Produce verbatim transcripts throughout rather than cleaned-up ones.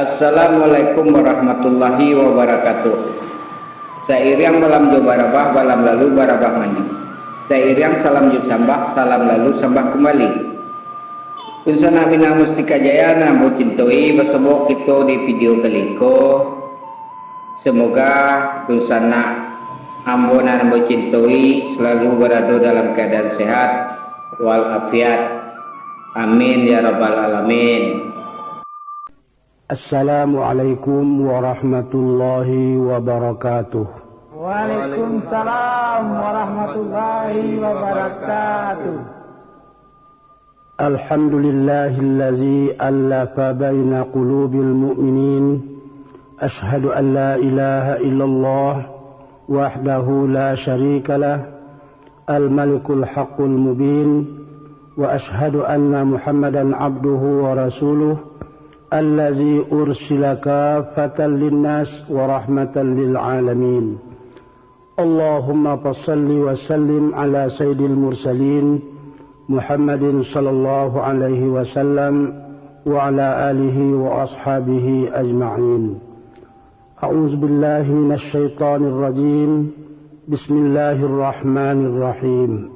Assalamualaikum warahmatullahi wabarakatuh. Sairiang balam jo barabah, balam lalu barabah mandi. Sairiang salam jo sambah, salam lalu sambah kumbali. Dunsanak Minang Mustika Jaya nan ambo cintoi, basobok kito di video kali ko. Semoga dunsanak ambo nan ambo cintoi selalu barado dalam keadaan sehat walafiat. Amin ya rabbal alamin. Assalamualaikum warahmatullahi wabarakatuh. Waalaikumsalam warahmatullahi wabarakatuh. Alhamdulillahilladzi allafa baina qulubil mu'minin. Asyhadu an la ilaha illallah wahdahu la syarikalah, al-malikul haqqul mubin, wa asyhadu anna Muhammadan abduhu wa rasuluh, allazi ursila kaffatan linnas wa rahmatan lil alamin. Allahumma fasalli wa sallim ala sayyidil mursalin, Muhammadin sallallahu alaihi wasallam, wa ala alihi wa ashabihi ajma'in. A'udzubillahi minasyaitonirrajim. Bismillahirrahmanirrahim.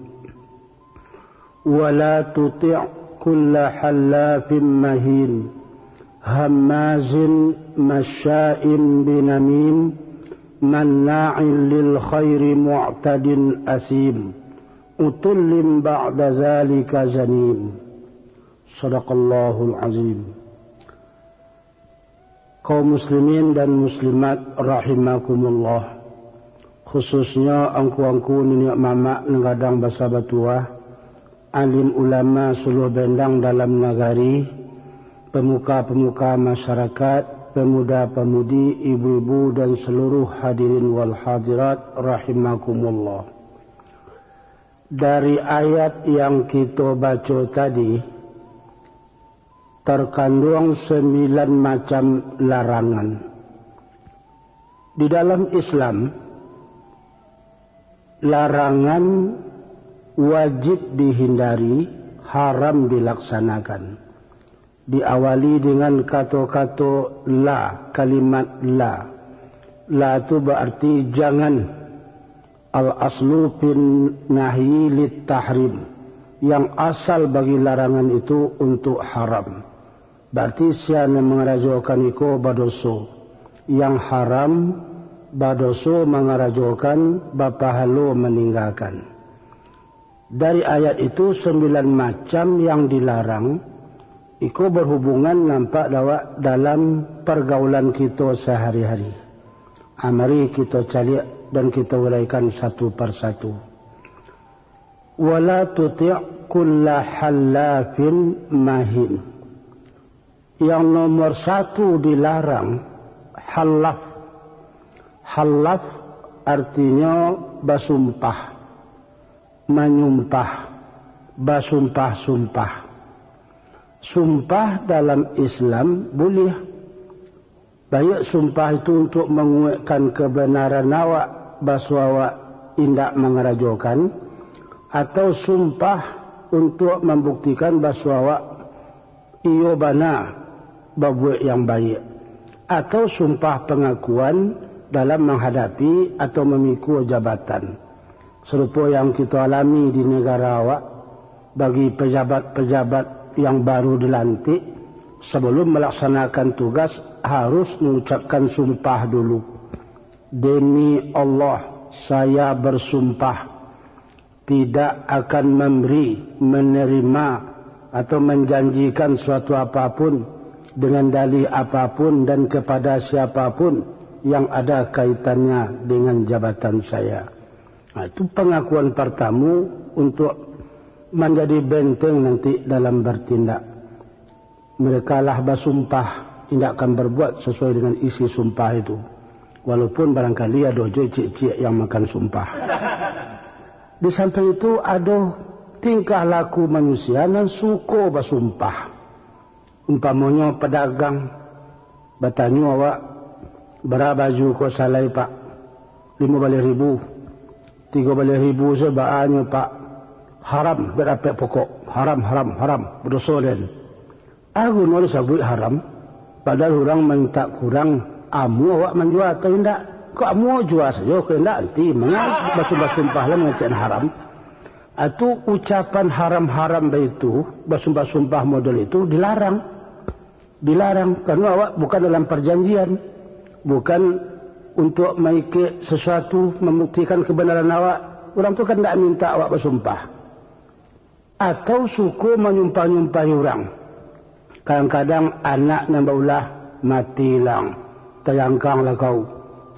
Wa la tuti' kulla hallafim mahin, hammazin masya'in binamim, manna'in lil khairi mu'tadin asim, utullin ba'da zalika zanim. Sadaqallahul azim. Kaum muslimin dan muslimat rahimakumullah, khususnyo angku-angku niniak mamak nan gadang basa batuah, alim ulama suluah bendang dalam nagari, pemuka-pemuka masyarakat, pemuda-pemudi, ibu-ibu, dan seluruh hadirin wal hadirat rahimakumullah. Dari ayat yang kito baco tadi, tarkanduang sambilan macam larangan. Di dalam Islam, larangan wajib dihindari, haram dilaksanakan. Diawali dengan kato-kato la, kalimat la. La tu baarti jangan. Al-aslu fin nahyi lit tahrim. Yang asal bagi larangan itu untuk haram. Baarti sia nan mangarajokan iko badoso. Yang haram, badoso mangarajokan, bapahalo maninggakan. Dari ayat itu, sambilan macam yang dilarang, iko berhubungan nampak dek awak dalam pergaulan kito sehari-hari. Ah, mari kito caliak dan kito uraikan satu persatu. Wala tuti' kulla hallafin mahin. Yang nomor satu dilarang, halaf. Halaf artinyo basumpah, manyumpah, basumpah-sumpah. Sumpah dalam Islam buliah. Baiak sumpah itu untuak manguekkan kabanaran awak, baso awak indak mangarajokan, atau sumpah untuak mambuktikan baso awak iyo bana babuek yang baiak, atau sumpah pangakuan dalam manghadapi atau mamikua jabatan. Sarupo yang kito alami di nagara awak, bagi pajabat-pajabat yang baru dilantik, sabalum malaksanakan tugas harus mangucapkan sumpah dulu. Demi Allah, saya bersumpah tidak akan mambari, manarima, atau manjanjikan suatu apapun dengan dalih apapun dan kepada siapapun yang ada kaitannya dengan jabatan saya. Nah, itu pangakuan partamo untuak manjadi benteng nanti dalam bartindak. Mereka lah basumpah indak akan barbuat sasuai dengan isi sumpah itu, walaupun barangkali ado juo ciek-ciek yang makan sumpah. Di samping itu, ado tingkah laku manusia nan suko basumpah. Umpamonyo padagang batanyo awak, "Bara baju ko salai, Pak?" "Limo baleh ribu." "Tigo baleh ribu se baanyo, Pak?" "Haram, dak dapek pokok. Haram, haram, haram. Badoso den." Agu no disabuik haram? Padahal urang mintak kurang, amuah awak manjua atau indak? Kok amuah jua sajo, kok indak nanti, manga basumpah-sumpah lah mangecek nan haram. Atu ucapan haram-haram baitu, basumpah-sumpah model itu dilarang. Dilarang, karano awak bukan dalam parjanjian, bukan untuak maikek sasuatu, mambuktikan kabanaran awak. Urang tu kan indak mintak awak basumpah. Atau suko manyumpah-nyumpahi urang. Kadang-kadang anak nan baulah, "Mati lang, tayangkang lah kau,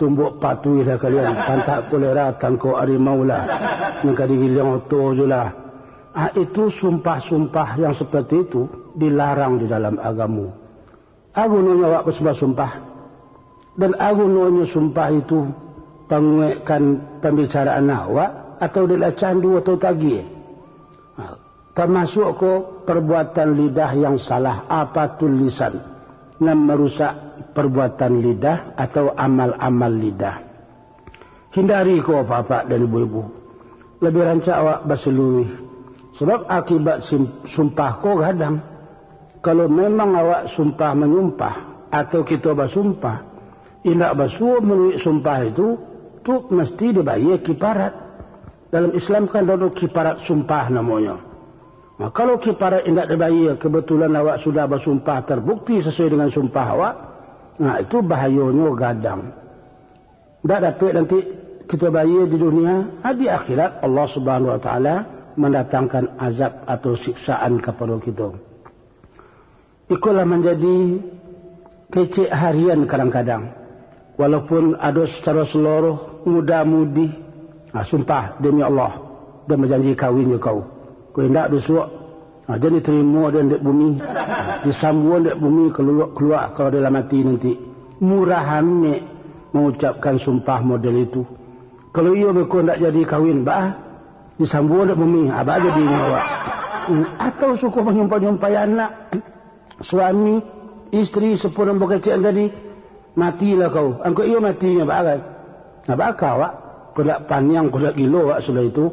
tumbuak patuih lah kalian, pantak kolera, tangkok arimau lah, nan ka digiliang oto jo lah." Ah, itu sumpah-sumpah yang seperti itu dilarang di dalam agamo. A gunonyo awak basumpah-sumpah? Dan a gunonyo sumpah itu panguekkan pambicaraan awak, atau dek lah candu atau tagih? Ha, tamasuak ko perbuatan lidah yang salah, apatul lisan, nan marusak perbuatan lidah atau amal-amal lidah. Hindari ko, Bapak dan Ibu-ibu. Labiah rancak awak basaluruih. Sabab akibat sim-, sumpah ko gadang. Kalau memang awak sumpah manyumpah, atau kito basumpah, indak basuo manuruik sumpah itu, tu mesti dibayia kiparat. Dalam Islam kan ado kiparat sumpah namonyo. Nah, kalau kiparat indak dibayia, kebetulan awak sudah basumpah, terbukti sesuai dengan sumpah awak, nah, itu bahayonyo gadang. Ndak dapek nanti kito bayia di dunia, ha, di akhirat Allah Subhanahu Wa Taala mandatangkan azab atau siksaan kapado kito. Iko lah manjadi kecek harian kadang-kadang. Walaupun ado sacaro saloroh, muda-mudi, ha, sumpah, "Demi Allah, den bajanji kawin jo kau." Kok indak bisuak, ha, den ditarimo den dek bumi, ha, disambuang dek bumi, kalua-, kalua kalau dalam ati nanti. Murah amek mangucapkan sumpah model itu. Kalau iyo beko ndak jadi kawin, baa, disambuang dek bumi, ha, baa jadinyo awak. Hmm, atau suko manyumpah-nyumpahi anak, suami, isteri, sepuh nan bakecek tadi, "Matilah kau." Angkau iyo matinyo, baa kan? Nah, baa ka awak, kok dak paniang, kok dak gilo awak sudah itu.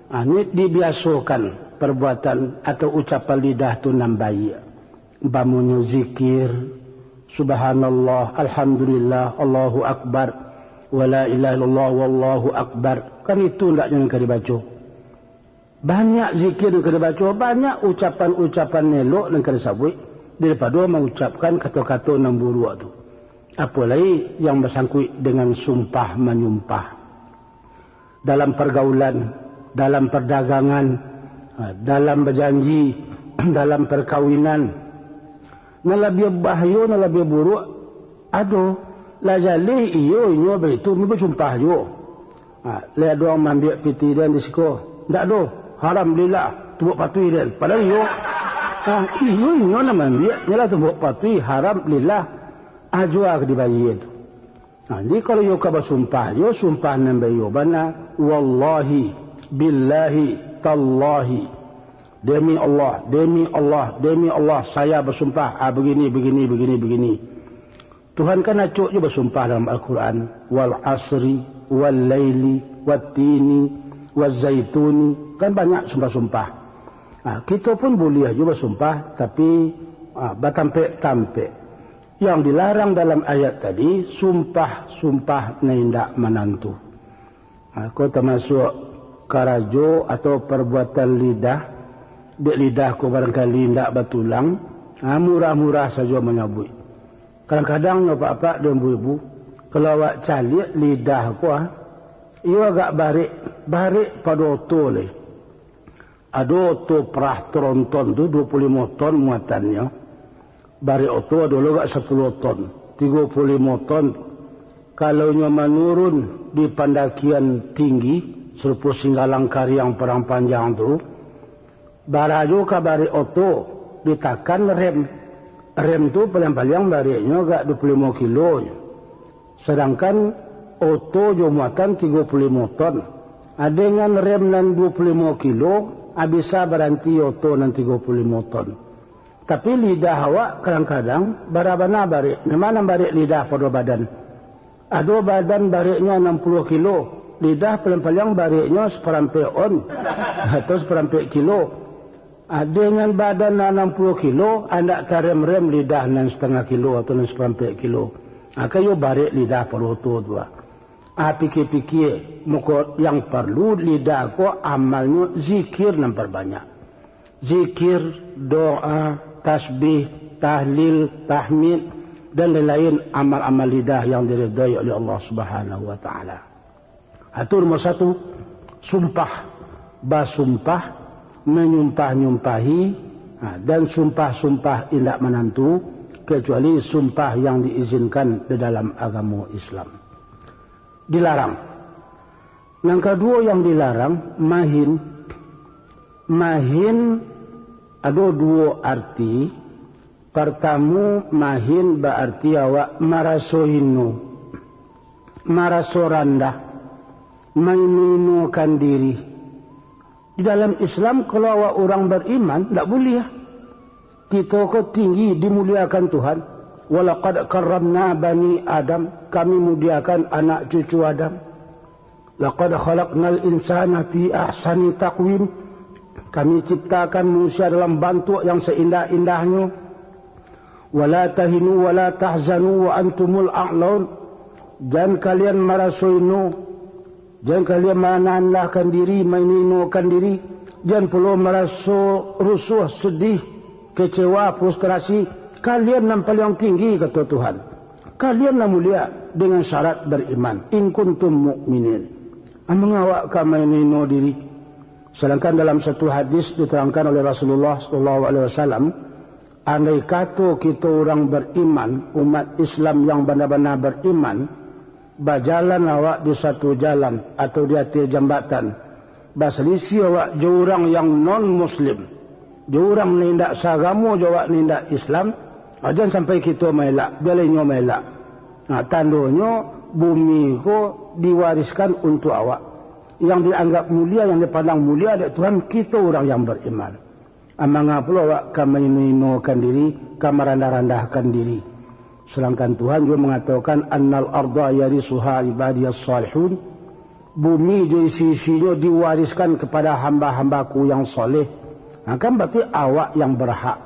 Ah, ni dibiasokan perbuatan atau ucapan lidah tu nan baiak. Umpamonyo zikir, "Subhanallah, Alhamdulillah, Allahu Akbar, wa la ilaha illallah, wallahu akbar." Kan itu ndaknyo nan ka dibaco. Banyak zikir nan ka dibaco, banyak ucapan-ucapan elok nan ka disabuik, daripado mangucapkan kato-kato nan buruak tu. Apo lai yang basangkuik dengan sumpah manyumpah. Dalam pargaulan, dalam pardagangan, ha, dalam bajanji, dalam parkawinan. Nan labiah bahayo, nan labiah buruak, ado. Lah jaleh iyo inyo baitu, basumpah juo. Ha, lai ado urang maambiak pitih den di siko? Ndak ado. Haram, lillah, tumbuak patuih den. Padahal iyo, ha, iyo inyo nan maambiak, nyo lah tumbuak patuih, haram, lillah. Ajo ka dibayia tu. Nah, jadi kalau iyo ka basumpah, iyo sumpah nan baiyo bana, "Wallahi, billahi, tallahi. Demi Allah, demi Allah, demi Allah, saya basumpah, ah, begini, begini, begini, begini." Tuhan kan acok jo basumpah dalam Al-Quran, "Wal asri, wal laili, wat tini, waz zaituni." Kan banyak sumpah-sumpah. Nah, kito pun buliah jo basumpah, tapi, ah, batampek-tampek. Yang dilarang dalam ayat tadi, sumpah-sumpah nan indak manantu. Ha, ko tamasuak karajo atau parbuatan lidah, dek lidah ko barangkali indak batulang, ha, murah-murah sajo manyabuik. Kadang-kadang nyo apak-apak dek ibu-ibu, kalau awak caliak lidah ko, ha, iyo agak barek, barek pado oto lai. Ado oto perah tronton tu duo puluah limo ton muatannyo. Barek oto ado lo agak sapuluah ton, tigo puluah limo ton. Kalau nyo manurun di pandakian tinggi, sarupo Singgalang Kariang Padang Panjang tu, bara juo ka barek oto, ditakan rem. Rem tu paliang-paliang bareknyo agak duo puluah limo kilo nyo. Sadangkan oto jo muatan tigo puluah limo ton. Ah, dengan rem nan duo puluah limo kilo, ah, bisa baranti oto nan tigo puluah limo ton. Tapi lidah awak kadang-kadang bara bana barek. Nan ma nan barek lidah pado badan? Ado badan bareknyo anam puluah kilo, lidah paliang-paliang bareknyo saparampek on atau saparampek kilo. Ah, dengan badan nan anam puluah kilo, andak tarem-rem lidah nan satangah kilo atau nan saparampek kilo. Ah, kayo barek lidah paroto tu, ah. Ah, pikia-pikia, mako yang parlu lidah ko amalnyo zikir nan parbanyak. Zikir, doa, tasbih, tahlil, tahmid, dan lain-lain amal-amal lidah yang diridai oleh Allah Subhanahu wa Ta'ala. Atau nomor satu, sumpah, basumpah, manyumpah-nyumpahi, ha, dan sumpah-sumpah indak manantu, kecuali sumpah yang diizinkan di dalam agamo Islam. Dilarang. Nan kaduo yang dilarang, mahin. Mahin ado duo arti. Partamo, mahin baarti awak maraso hino, maraso randah, maino-inokan diri. Di dalam Islam, kalau awak urang bariman, ndak buliah. Kito ko tinggi, dimuliakan Tuhan. "Walaqad karramna bani Adam," Kami muliakan anak cucu Adam. "Laqad khalaqnal insana fi ahsani taqwim." Kami ciptakan manusia dalam bantuak yang seindah-indahnyo. "Wala tahinu wala tahzanu wa antumul a'laun." Jan kalian maraso ino, jan kalian marandahkan diri, maino-inokan diri, jan pulo maraso rusuah, sedih, kecewa, frustrasi. Kalian nan paliang tinggi, kato Tuhan. Kalian nan mulia dengan syarat beriman. In kuntum mu'minin. Amun awak ka maino-ino diri. Sedangkan dalam satu hadis diterangkan oleh Rasulullah sallallahu alaihi wasallam, andai kato kito urang beriman, umat Islam yang bana-bana beriman, bajalan awak di satu jalan atau di ateh jambatan, basalisiah awak jo urang yang non-muslim, jo urang nan indak saagamo jo awak, nan indak Islam, ah, jan sampai kito maelak, bialah inyo maelak. Nah, tandonyo bumi ko diwariskan untuak awak. Yang dianggap mulia, yang dipandang mulia dek Tuhan, kito urang yang beriman. Ah, manga pulo awak ka maino-inokan diri, ka marandah-randahkan diri? Sedangkan Tuhan juo mangatokan, "Annal arda yarisuha ibadiyas salihun." Bumi jo isi-isinyo diwariskan kepada hamba-hamba-Ku yang saleh. Nah, kan berarti awak yang berhak.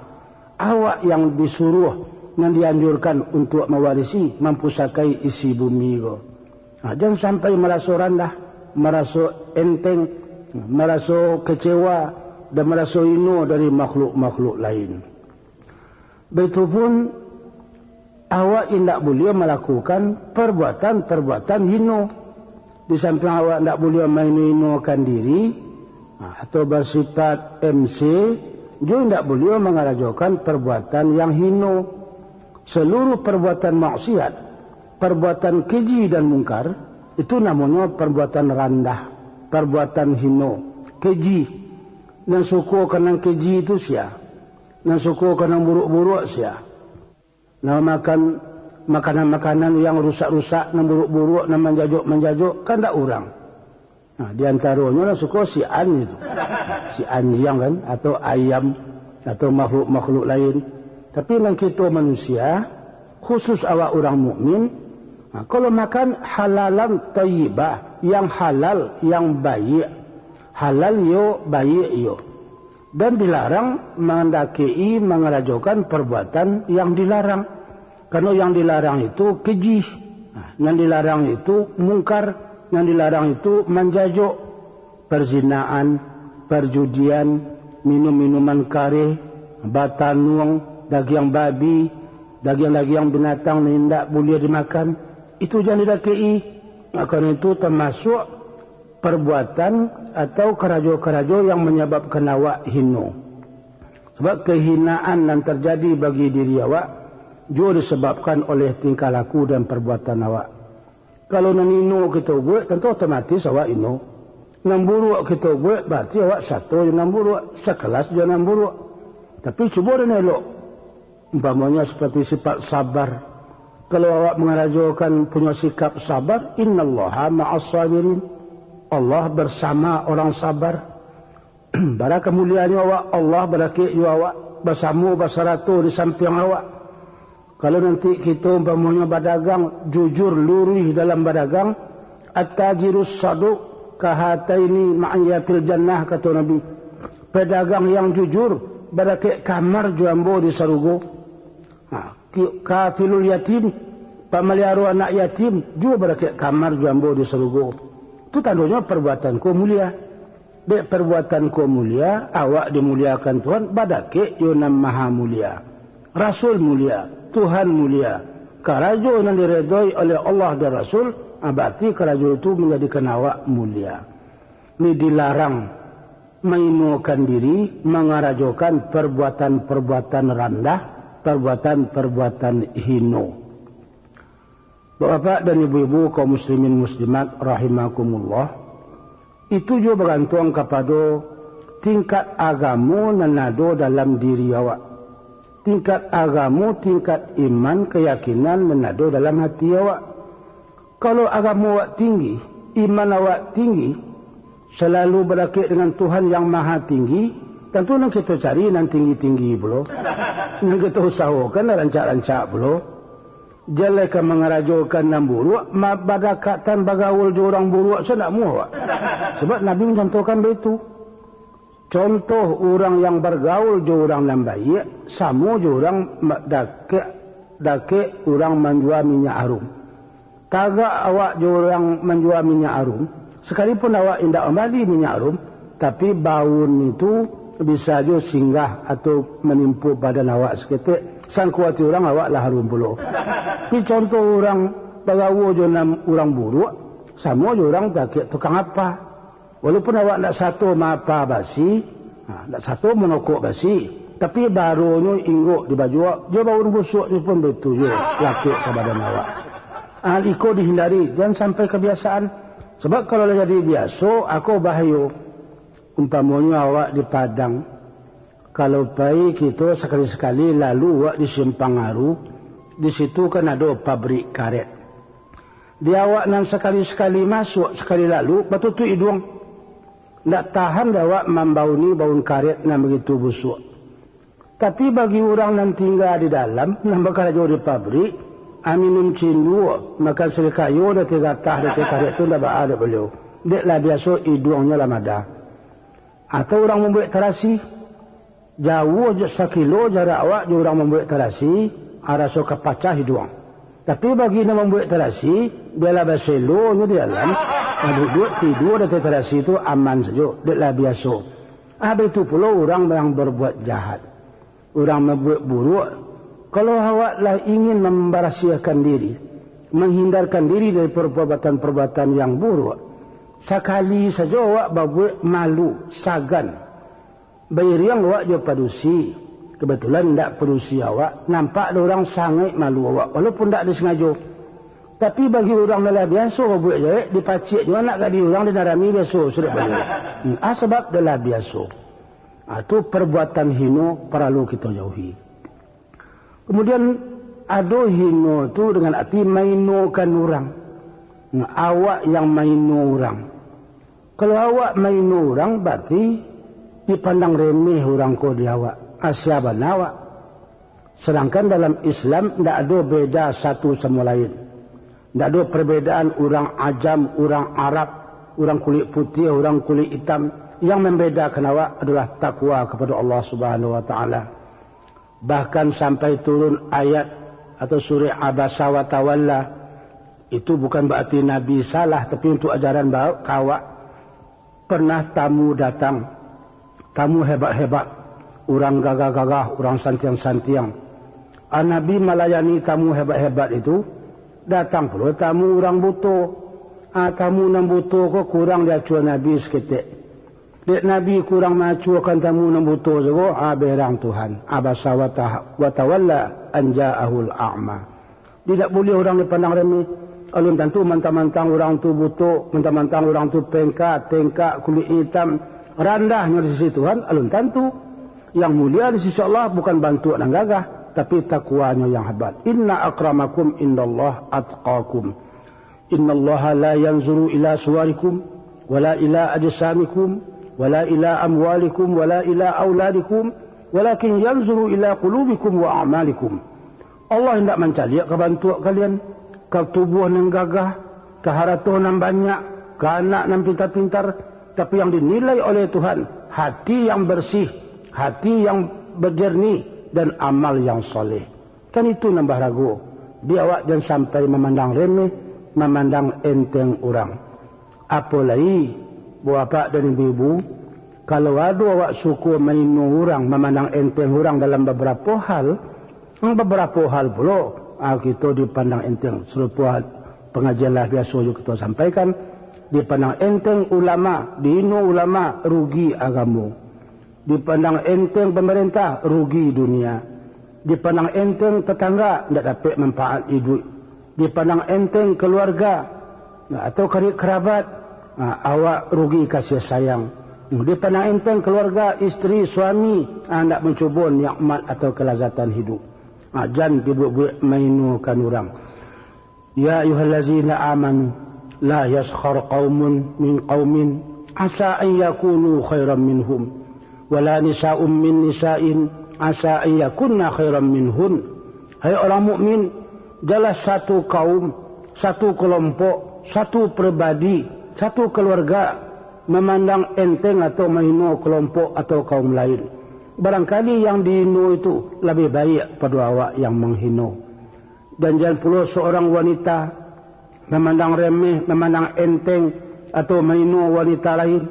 Awak yang disuruh, yang dianjurkan untuk mawarisi, mampusakai isi bumi ko. Ha, jan sampai maraso randah, maraso enteng, maraso kecewa, dan maraso hino dari makhluk-makhluk lain. Baitupun, awak indak buliah malakukan parbuatan-parbuatan hino. Di sampiang awak indak buliah maino-inokan diri, ha, atau basifat M C, juo indak buliah mangarajokan parbuatan yang hino. Saluruh parbuatan maksiat, parbuatan keji dan mungkar, itu namonyo parbuatan randah, parbuatan hino, keji. Nan suko ka nan keji tu sia? Nan suko ka nan buruak-buruak sia? Nan makan makanan-makanan yang rusak-rusak, nan buruak-buruak, nan manjajok-manjajok, kan ndak urang. Nah, di antaronyo lah suko si An itu. Si anjiang kan, atau ayam, atau makhluk-makhluk lain. Tapi nan kito manusia, khusus awak urang mukmin, nah, kalau makan halalan thayyibah, yang halal, yang baiak. Halal iyo, baiak iyo. Dan dilarang mandakek-i mangarajokan parbuatan yang dilarang. Karano yang dilarang itu keji. Nah, yang dilarang itu mungkar, yang dilarang itu manjajok, parzinaan, parjudian, minum-minuman kareh, batanuang, dagiang babi, dagiang-dagiang binatang nan indak buliah dimakan, itu jan didakek-i. Nah, karano itu tamasuak parbuatan atau karajo-karajo yang manyababkan awak hino. Sabab kahinaan nan tarjadi bagi diri awak, juo disababkan oleh tingkah laku dan parbuatan awak. Kalau nan hino kito buek, tantu otomatis awak hino. Nan buruak kito buek, barati awak sato jo nan buruak, sakelas jo nan buruak. Tapi cubo den elok. Umpamonyo saparti sifat sabar. Kalau awak mangarajokan punyo sikap sabar, "Innallaha ma'as sabirin." Allah bersama orang sabar. Bara kamuliaannyo awak, Allah badakek jo awak, basamo, basarato di sampiang awak. Kalau nanti kito umpamonyo badagang, jujur, luruih dalam badagang, "At-tajirus saduq kahataini ma'iyya fil jannah," kato Nabi. Pedagang yang jujur, barakek kamar jo ambo di sarugo. Ha, ki-, kafilul yatim, pamaliharo anak yatim, juo barakek kamar jo ambo di sarugo. Tu tandonyo perbuatan ko mulia. Dek perbuatan ko mulia, awak dimuliakan Tuhan, badakek jo Nan Maha Mulia. Rasul mulia, Tuhan mulia. Karajo nan diredoi oleh Allah dan Rasul, ah, bararti karajo itu manjadikan awak mulia. Ni dilarang mainokan diri, mangarajokan perbuatan-perbuatan randah, perbuatan-perbuatan hino. Bapak-bapak dan ibu-ibu, kaum muslimin muslimat rahimakumullah, itu juo bagantuang kapado tingkat agamo nan ado dalam diri awak. Tingkat agamo, tingkat iman, kayakinan nan ado dalam hati awak. Kalau agamo awak tinggi, iman awak tinggi, salalu badakek dengan Tuhan yang Maha Tinggi, tantu nan kito cari nan tinggi-tinggi pulo. Nan kito usahokan nan rancak-rancak pulo. Jan lai ka mangarajokan nan buruak, ma-, badakatan bagaul jo urang buruak, sa ndak amuah awak. Sabab Nabi mancontohkan baitu. Contoh urang yang bagaul jo urang nan baiak, samo jo urang ma-, dakek, dakek urang manjua minyak harum. Tagak awak jo urang manjua minyak harum, sakalipun awak indak mambali minyak harum, tapi baun itu bisa jo singgah atau manimpo badan awak saketek, sangko ati urang awak lah harum pulo. Tapi contoh urang bagaul jo nan urang buruak, samo jo urang dakek tukang apa. Walaupun awak ndak sato maapa basi, ha, ndak sato manokok basi, tapi baronyo inggok di baju awak, jo baun busuaknyo pun baitu juo lakek ka badan awak. Hal iko dihindari, jan sampai kabiasaan. Sabab kalau lah jadi biaso, ako bahayo. Umpamonyo awak di Padang, kalau pai kito sakali-sakali lalu awak di Simpang Aru, di situ kan ado pabrik karet. Di awak nan sakali-sakali masuak, sakali lalu, batutuik iduang. Ndak tahan dek awak mambauni baun karet nan bagitu busuak. Tapi bagi urang nan tingga di dalam, nan bakarajo di pabrik, ah, minum cindua, makan sirih kayo, di ateh gatah, di ateh karet tu ndak baa dek baliau. Dek lah biaso iduangnyo lah madah. Atau urang mambuek tarasi, jauah jo sakilo jarak awak jo urang mambuek tarasi, ah, raso ka pacah iduang. Tapi bagi nan mambuek tarasi, bialah baselo nyo di dalam, ah, duduak tidua di ateh tarasi tu aman sajo, dek lah biaso. Ah, baitu pulo urang yang berbuat jahat, urang mambuek buruak. Kalau awak lah ingin mambarasiahkan diri, manghindarkan diri dari perbuatan-perbuatan yang buruak, sakali sajo awak babuek malu, sagan. Bairiang awak jo padusi. Kebetulan indak padusi awak, nampak dek urang sangaik malu awak, walaupun indak disangajo. Tapi bagi urang nan lah biaso babuek jahek, dipaciak juo anak gadih urang, di nan rami biaso, sudah baliau. Hmm, ah, sabab dah lah biaso. Ah, tu perbuatan hino paralu kito jauhi. Kemudian, ado hino tu dengan arti mainokan urang. Nah, awak yang maino urang. Kalau awak maino urang, bararti dipandang remeh urang ko di awak. Ah, sia bana awak. Sadangkan dalam Islam, ndak ado beda satu samo lain. Ndak ado perbedaan urang ajam, urang Arab, urang kulik putiah, urang kulik itam. Yang mambedakan awak adolah takwa kapado Allah Subhanahu wa Ta'ala. Bahkan sampai turun ayat atau surah Abasa wa Tawalla. Itu bukan berarti Nabi salah, tapi untuk ajaran ba-, ka awak. Pernah tamu datang, tamu hebat-hebat, urang gagah-gagah, urang santiang-santiang. Ah, Nabi malayani tamu hebat-hebat itu, datang pulo tamu urang buto. Ah, tamu nan buto ko kurang diacua Nabi saketek. Dek Nabi kurang maacuakan tamu nan buto juo, ah, berang Tuhan. Abasa wa ta-, wa tawalla an ja'ahul a'ma. Indak buliah urang dipandang remeh. Alun tantu mantang-mantang urang tu buto, mantang-mantang urang tu pengka, tengkak, kulik itam, randahnyo di sisi Tuhan, alun tantu. Yang mulia di sisi Allah bukan bantuak nan gagah, tapi takwanyo yang hebat. Inna akramakum indallah atqakum. Innallaha la yanzuru ila suwarikum, wala ila ajsamikum, wala ila amwalikum, wala ila auladikum, walakin yanzuru ila qulubikum wa a'malikum. Allah indak mancaliak ka bantuak kalian, ka tubuah nan gagah, ka harato nan banyak, ka anak nan pintar-pintar, tapi yang dinilai oleh Tuhan hati yang bersih, hati yang berjernih, dan amal yang soleh. Kan itu nan baharago. Di awak jan sampai mamandang remeh, mamandang enteng urang. Apo lai, bapak dan ibu-ibu, kalau ado awak suko maino urang, mamandang enteng urang dalam babarapo hal, babarapo hal pulo, ah, kito dipandang enteng. Sarupo hal pangajian lah biaso jo kito sampaikan, dipandang enteng ulama, diino ulama, rugi agamo. Dipandang enteng pamarentah, rugi dunia. Dipandang enteng tatangga, indak dapek manfaat iduik. Dipandang enteng kaluarga, atau karib karabat, ha, awak rugi kasih sayang. Dipandang enteng kaluarga, isteri, suami, ha, indak mancubo nikmat atau kalazatan hiduik. Ha, jan dibuek-buek mainokan urang. Ya ayyuhallazina amanu, la yaskhar qaumun min qaumin, asa an yakunu khairan minhum, wala nisa'un min nisa'in, asa an yakunna khairan minhun. Hai orang mukmin, janlah satu kaum, satu kelompok, satu pribadi, satu keluarga mamandang enteng atau mahino kelompok atau kaum lain. Barangkali yang diino itu labiah baiak pado awak yang manghino. Dan jan pulo saurang wanita mamandang remeh, mamandang enteng, atau maino wanita lain.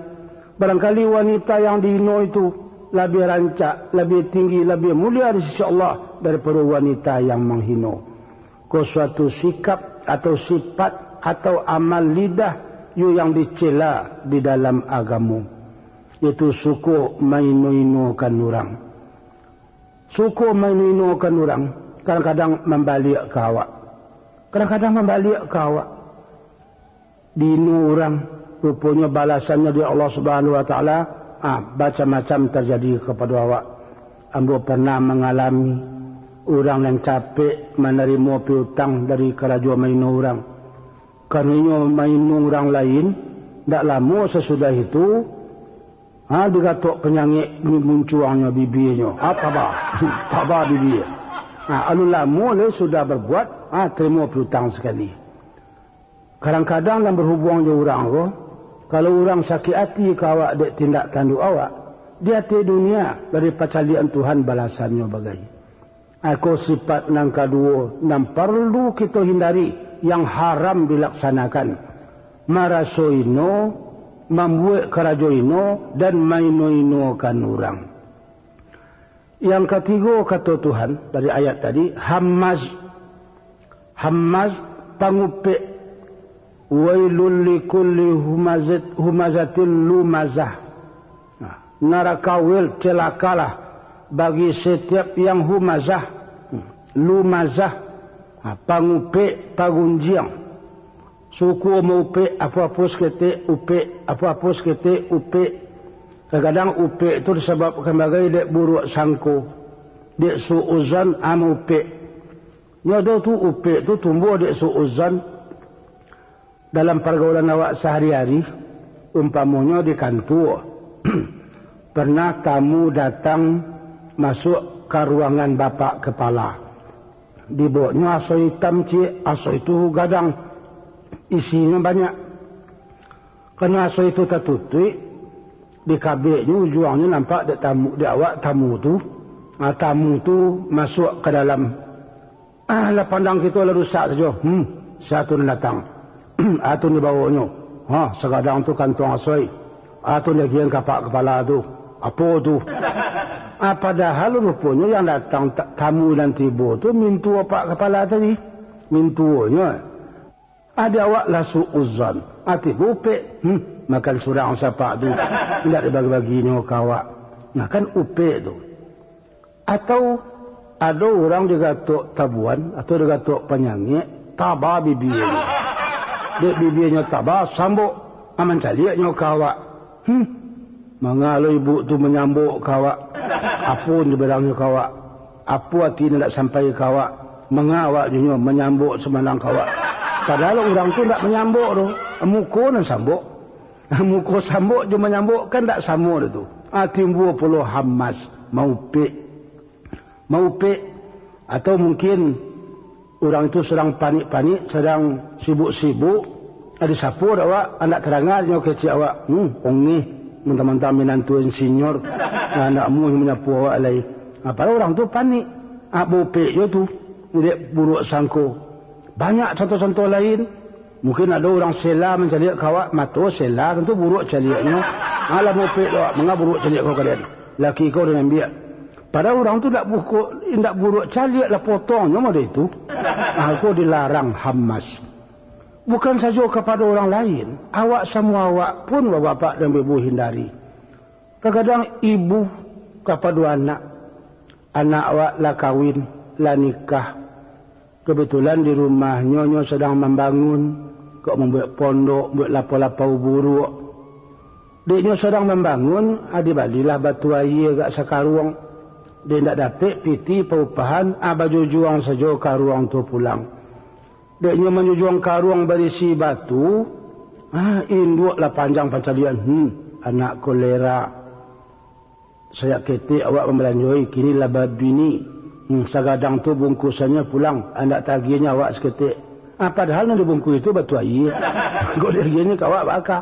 Barangkali wanita yang diino itu labiah rancak, labiah tinggi, labiah mulia di sisi Allah daripado wanita yang manghino. Ko suatu sikap atau sifat atau amal lidah yo yang dicela di dalam agamo, yaitu suko maino-inokan urang. Suko maino-inokan urang, kadang-kadang mambaliak ka awak. Kadang-kadang mambaliak ka awak. Diino urang, ruponyo balasannyo di Allah Subhanahu Wa Taala, ah, macam-macam tarjadi kapado awak. Ambo parnah mangalami urang nan capek manarimo piutang dari karajo maino urang. Karano inyo maino urang lain, ndak lamo sasudah itu, ha, digatok panyangek muncuangnyo bibianyo. Ha, taba. Taba bibia. Ha, alun lamo lai sudah babuek, ha, tarimo piutang sakali. Kadang-kadang nan bahubuang jo urang ko, kalau urang sakik ati ka awak dek tindak tanduk awak, di ateh dunia, dari pacaliak Tuhan balasannyo bagai. Iko sifat nan kaduo nan paralu kito hindari, yang haram dilaksanakan, maraso ino, mambuek karajo ino, dan maino-inokan urang. Yang katigo, kato Tuhan dari ayat tadi, hamaz, hamaz, pangupek, wailul likulli humazat-, humazatil lumazah. Nah, naraka wel, celakalah bagi setiap yang humazah, lumazah, ha, pangupek, pagunjiang. Suko maupek, apo-apo saketek upek, apo-apo saketek upek. Kadang-kadang upek tu disababkan bagai dek buruak sangko, dek suuzon, ah, maupek. Nyo ado tu upek tu tumbuah dek suuzon. Dalam pargaulan awak sahari-hari, umpamonyo di kantua, pernah tamu datang masuak ka ruangan bapak kapala. Dibawoknyo aso itam ciek, aso itu gadang, isinyo banyak. Karano aso itu tatutuik, dikabeknyo ujuangnyo nampak dek tamu, dek awak tamu tu. Ah, tamu tu masuak ka dalam. Ah, lah pandang kito lah rusak sajo. Hmm, sia tu nan datang? Ah, tu nan dibawonyo. Ha, sagadang tu kantuang asoi. Ah, tu nan diagiahan ka apak kapala tu. Apo tu? Ah, padahal ruponyo yang datang ta-, tamu nan tibo tu mintuo apak kapala tadi. Mintuonyo. Ah, di awak lah suuzon. Ah, tibo upek. Hmm, makan surang sapak tu. Indak dibagi-baginyo ka awak. Nah, kan upek tu. Atau ado urang digatok tabuan atau digatok panyangek, taba bibianyo. Dek bibianyo taba, sambok, ah, mancaliaknyo ka awak. Hmm, manga lo ibu tu manyambok ka awak? Apo nan dibilangnyo ka awak? Apo ati nan indak sampai ka awak? Manga awak jo nyo manyambok sumandang ka awak? Padahal urang tu indak manyambok doh, muko nan sambok. Muko sambok jo manyambok kan ndak samo doh tu. Ah, timbua pulo hamas, maupek. Maupek, atau mungkin urang itu sadang panik-panik, sadang sibuk-sibuk, ah, disapo dek awak, indak tadanga nyo kecek awak, hmm, ongeh. Mantang-mantang minantu insinyur, nah, ndak amuah manyapu awak lai. Ah, padahal urang tu panik. Ah, baupek jo tu, dek buruak sangko. Banyak contoh-contoh lain. Mungkin ado urang sela mancaliak ka awak, mato sela, tantu buruak caliaknyo. Alah, baupek tu awak, manga buruak caliak kau ka den. Laki kau den ambiak. Padahal urang tu ndak buko-, ndak buruak caliak lah, potongnyo mode itu. Ah, ko dilarang Hamas. Bukan sajo kapado urang lain, awak samo awak pun, bapak-bapak dan ibu, hindari. Kadang-kadang ibu kapado anak, anak awak lah kawin, lah nikah. Kebetulan di rumahnyo nyo sadang mambangun, kok mambuek pondok, buek lapau-lapau buruak. Dek nyo sadang mambangun, ah, dibalilah batu aia agak sakaruang. Dek ndak dapek piti paupahan, ah, bajujuang sajo karuang tu pulang. Dek nyo manjujuang karuang barisi batu, ah, induak lah panjang pancaliak, hmm, anak kolera. Sajak ketek awak mambalanjoi, kini lah babini. Hmm, sagadang tu bungkusannyo pulang, andak tagiahnyo awak saketek. Ah, padahal nan dibungkuih tu batu aia. Kok diagiahnyo ka awak baka.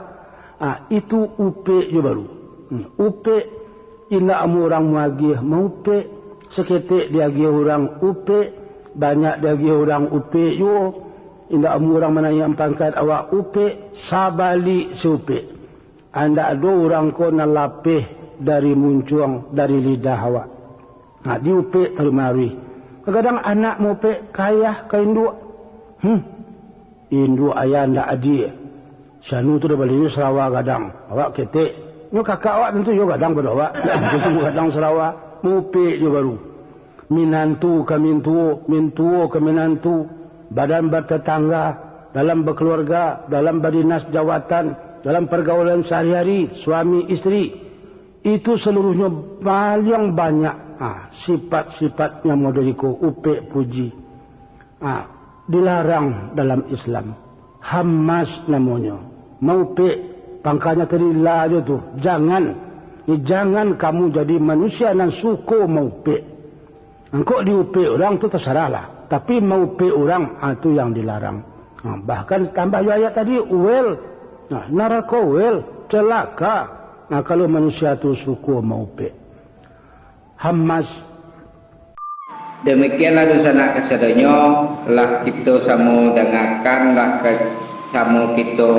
Ah, itu upek jo baru. Hmm, upek, indak amuah urang maagiah, maupek. Saketek diagiah urang, upek. Banyak diagiah urang, upek juo. Indak amuah urang manaiakan pangkat awak, upek. Sabalik se upek. Andak ado urang ko nan lapeh dari muncuang, dari lidah awak. Nah, diupek taruih maruih. Kadang-kadang anak maupek ka ayah, ka induak. Hmm. Induak ayah ndak adie. Si anu tu dah balinyo sarawa gadang. Awak ketek. Nyo kakak awak tantu yo gadang pado awak. Ndak mungkin samo gadang sarawa. Maupek jo baru. Minantu ka mintuo, mintuo ka minantu, badan batatangga, dalam bakaluarga, dalam badinas jawatan, dalam pargaulan sahari-hari, suami isteri. Itu saluruhnyo paliang banyak, ah, sifat-sifat nan model iko, upek puji. Ah, dilarang dalam Islam. Hamas namonyo. Maupek, pangkanya tadi lah jo tu. Jangan, eh, jangan kamu jadi manusia nan suko maupek. Angkok diupek urang tu tasarahlah. Tapi maupek urang, ah, tu yang dilarang. Ah, bahkan tambah jo ayat tadi, well. Nah, narako well, celaka. Nah, kalau manusia tu suko maupek. Hamas. Demikianlah dunsanak kasadonyo, lah kito samo dangakan, lah ka-, samo kito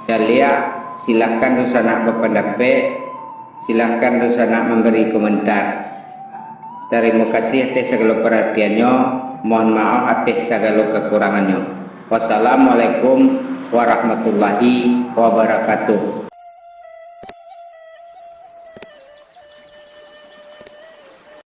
caliak. Silahkan dunsanak bapandapek, silahkan dunsanak mambari komentar. Tarimo kasih ateh sagalo paratiannyo, mohon maaf ateh sagalo kakurangannyo. Wassalamualaikum warahmatullahi wabarakatuh.